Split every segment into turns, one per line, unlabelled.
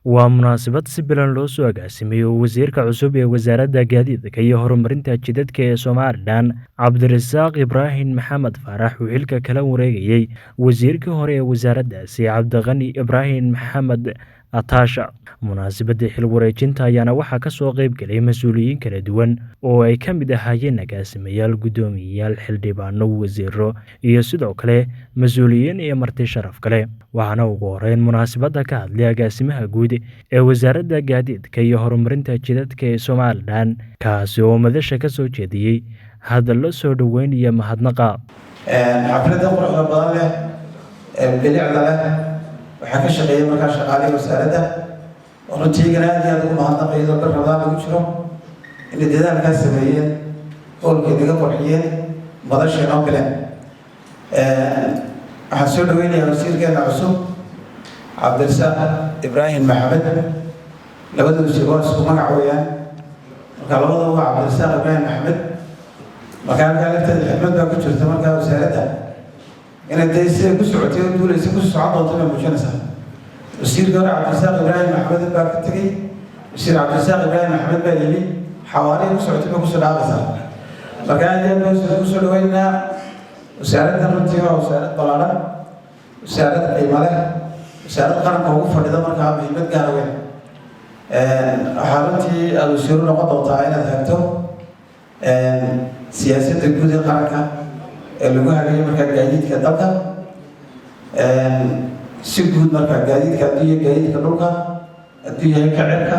Waa munaasabad si bilan loo soo agaasimay oo wasiirka cusub ee Wasaaradda Gaadiidka iyo Horumarinta Jidadka ee Somalilan, Cabdirasaaq Ibraahim Maxamed Faarax, uu xilka kala wareegayay wasiirkii hore ee wasaaraddaasi, Cabdiqani Ibraahim Maxamed Ataasha. Munaasabadda xil wareejinta ayaana waxaa ka soo qayb galay mas'uuliyiin kala duwan oo ay ka mid ahaayeen agaasimayaal, guddoomiyeyaal, xildhibaano, wasiirro iyo sidoo kale mas'uuliyiin iyo marti sharaf kale. Waxaana ugu horeyn munaasabadda ka hadlay agaasimaha guud ee Wasaaradda Gaadiidka iyo Horumarinta Jidadka ee Somalilan, kaasi oo madasha ka soo jeediyey hadallo soo dhoweyn iyo mahadnaqa.
Xafladda quruxda badan leh ee bilicda leh waxaa ka shaqeeyay markaa shaqaalihii wasaaradda, oo runtii iyagana aad iyo aad ugu mahadnaqay, iyadoo bil Ramadaan lagu jiro inay dadaalkaa sameeyeen, howlkay naga qurxiyeen, madasha inoo galeen. Waxaan soo dhaweynayaa wasiirkeena cusub, Cabdirasaaq Ibraahim Maxamed. Labada wasiir waa isku magac weeyaan, marka labadaba waa Cabdirasaaq Ibraahim Maxamed. Marka halkaa lafteeda xikmad baa ku jirta. Markaa wasaaradda inay dee siday ku socotay oo duulaysa ku socon doonto bay muujinaysaa. Wasiirka hore Cabdirasaaq Ibraahim Maxamed baa ka tegey, wasiir Cabdirasaaq Ibraahim Maxamed baa yimi, xawaarihii ku socotay bay kusoo dhaafaysaa. Marka aad iyo aad baan kusoo dhaweynaa. Wasaaraddan runtii waa wasaarad ballaaran, wasaarad qiimo leh, wasaarad qaranka ugu fadhida. Markaa muhiimad gaara weyn waxaa runtii aada wasiiru noqon doontaa inaad hagto siyaasadda guud ee qaranka ee lagu hagayo markaa gaadiidka dalka si guud, markaa gaadiidka hadduu yahay gaadiidka dhulka, hadduu yahay ka cirka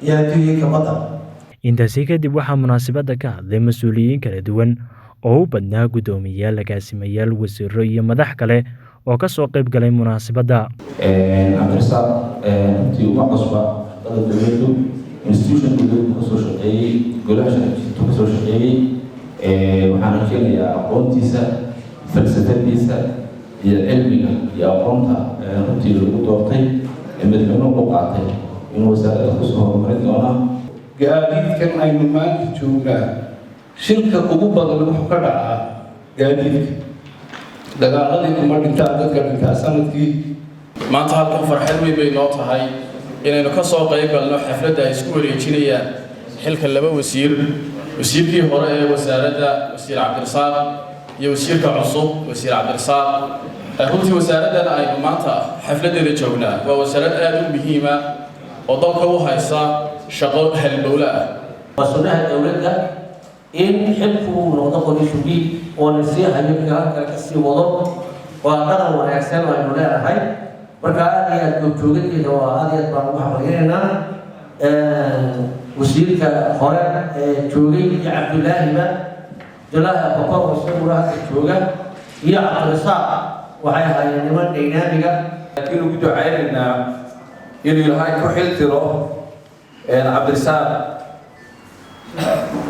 iyo hadduu yahay ka badda.
Intaasi kadib waxaa munaasabadda ka hadlay mas'uuliyiin kala duwan oo u badnaa guddoomiyeyaal, agaasimayaal, wasiirro iyo madax kale oo ka soo qayb galay munaasabadda.
Cabdirasaaq runtii uma cusba shaqada dowladdu. Institutionka dowladdu kasoo shaqeeyey, golaha sharci kasoo shaqeeyey. Waxaan rajeynayaa aqoontiisa, falsafadiisa iyo cilmiga iyo aqoonta runtii lagu doortay ee madaxweynuhu ku qaatay inuu wasaaradda kusoo horumarin doonaa.
Gaadiidkan aynu maanta joognaa, shilka ugu badan wuxuu ka dhacaa gaadiidka. Dagaaladii kuma dhintaan dadka dhintaa sanadkii.
Maanta halkan farxad weyn bay noo tahay inaynu ka soo qayb galno xafladda ay isku wareejinayaan xilka laba wasiir, wasiirkii hore ee wasaaradda, wasiir Cabdirasaaq, iyo wasiirka cusub, wasiir Cabdirasaaq. Runtii wasaaraddan aynu maanta xafladdeeda joognaa waa wasaarad aad u muhiima oo dalka u haysa shaqo halbowle ah.
Waa sunnaha dowladda in xilku uu noqdo qori oo la sii hayo, kale ka sii wado. Waa dhaqan wanaagsan oo aynu leenahay. Marka aad iyo aad goobjoogadeeda waa aad iyo aad baan ugu hambalyanaynaa wasiirka hore ee joogay iyo Cabdulaahiba, Cabdulaahi Abubakar oo isaguna hadda jooga, iyo Cabdirasaaq. Waxay ahaayeen niman dynamic ah.
Laakiin ugu ducaynaynaa inuu Ilaahay ku xil tiro Cabdirasaaq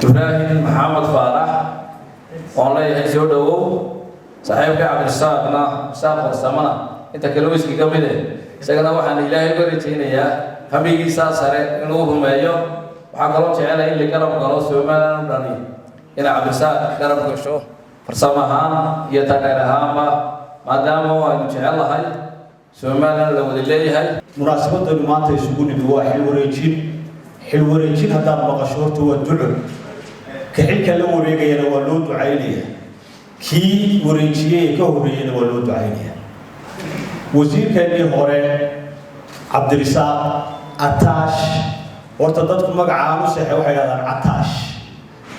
Ibraahim Maxamed Faarax. Waan leeyahay soo dhowow saaxiibka Cabdirasaaqna, Saaq farsamana inta kale wiski ka mid eh. Isagana waxaan Ilaahay uga rajaynayaa hamigiisaa sare inuu rumeeyo. Waxaa kaloo jecelay in la garab galo, Somaliland u dhani inay Cabdirasaaq garab gasho farsamo ahaan iyo taageer ahaanba, maadaama aynu jecel lahay Somaliland la wada leeyahay.
Munaasabadaynu maanta isugu nimi waa xil wareejin. Xil wareejin haddaad maqasho, horta waa duco. Ka xilka la wareegayana waa loo ducaynaya, kii wareejiyey ee ka horreeyeyna waa loo ducaynaya. Wasiirkeennii hore, Cabdirisaaq Ataash, horta dadku magacaan u seexay, waxay dhahdaan Cataash.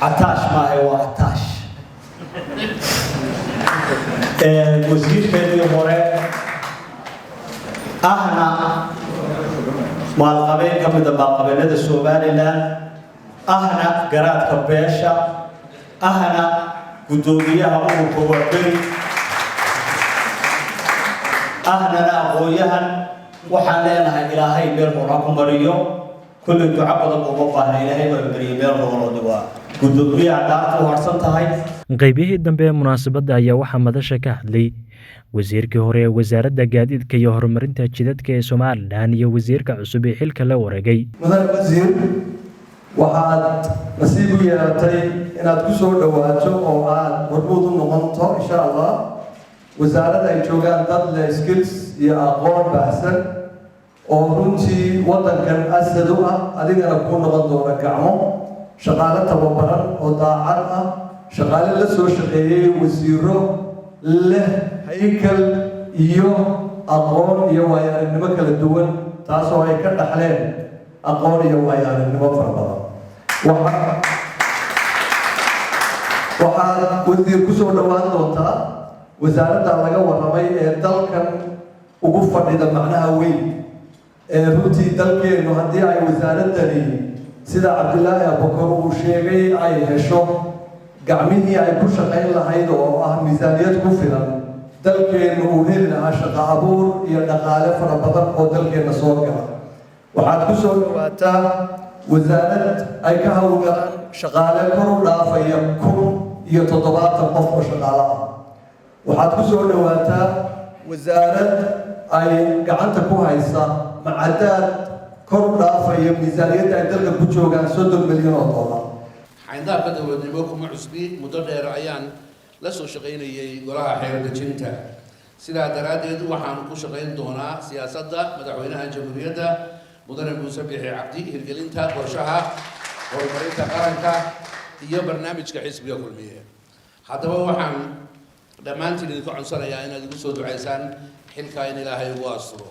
Cataash maahe, waa Ataash. Wasiirkeennii hore, ahna maalqabeen ka mida maalqabeennada Somaliland, ahna garaadka beesha, ahna guddoomiyaha ururka Waaberi, ahnana aqoon-yahan, waxaan leenahay Ilaahay meel hore ku mariyo. Kullay duco badan uma baahna, Ilaahay baa mariyay meel horoodi. Waa guddoomiyaha dhaarta u harsan tahay.
Qaybihii dambe ee munaasabadda ayaa waxaa madasha ka hadlay wasiirkii hore ee Wasaaradda Gaadiidka iyo Horumarinta Jidadka ee Somalilan iyo wasiirka cusub ee xilka la wareegay.
Mudane wasiir, waxaad nasiib u yeelatay inaad ku soo dhowaato oo aad hormuud u noqonto, insha Allah, wasaarad ay joogaan dad leh skills iyo aqoon baahsan. Oo runtii waddankan asad u ah, adigana kuu noqon doona gacmo, shaqaale tababaran oo daacad ah, shaqaale la soo shaqeeyey wasiiro leh haykal iyo aqoon iyo waayo aragnimo kala duwan, taasoo ay ka dhaxleen aqoon iyo waayo aragnimo fara badan. Waxaad, wasiir, kusoo dhowaan doontaa wasaaradda laga warramay ee dalkan ugu fadhida macnaha weyn, ee runtii dalkeennu haddii ay wasaaraddani, sida Cabdilaahi Abubakar uu sheegay, ay hesho gacmihii ay ku shaqayn lahayd oo ah miisaaniyad ku filan, dalkeennu uu heli lahaa shaqo abuur iyo dhaqaale fara badan oo dalkeenna soo gala. Waxaad ku soo dhowaataa wasaarad ay ka howlgalaan shaqaale kor u dhaafaya 1070 qof oo shaqaale ah. Waxaad ku soo dhowaataa wasaarad ay gacanta ku haysa macadaad kor u dhaafaya miisaaniyadda ay dalka ku joogaan $30 milyan.
Xayndaabka dowladnimo kuma cusbi. Muddo dheer ayaan la soo shaqaynayay golaha xeer-dejinta. Sidaa daraaddeed, waxaan ku shaqayn doonaa siyaasadda Madaxweynaha Jamhuuriyadda, Mudane Muuse Bixi Cabdi, hirgelinta qorshaha horumarinta qaranka iyo barnaamijka xisbiga Kulmiye. Haddaba, waxaan dhammaantiin idinka codsanayaa inaad igu soo ducaysaan xilkaa in Ilaahay ugu asturo.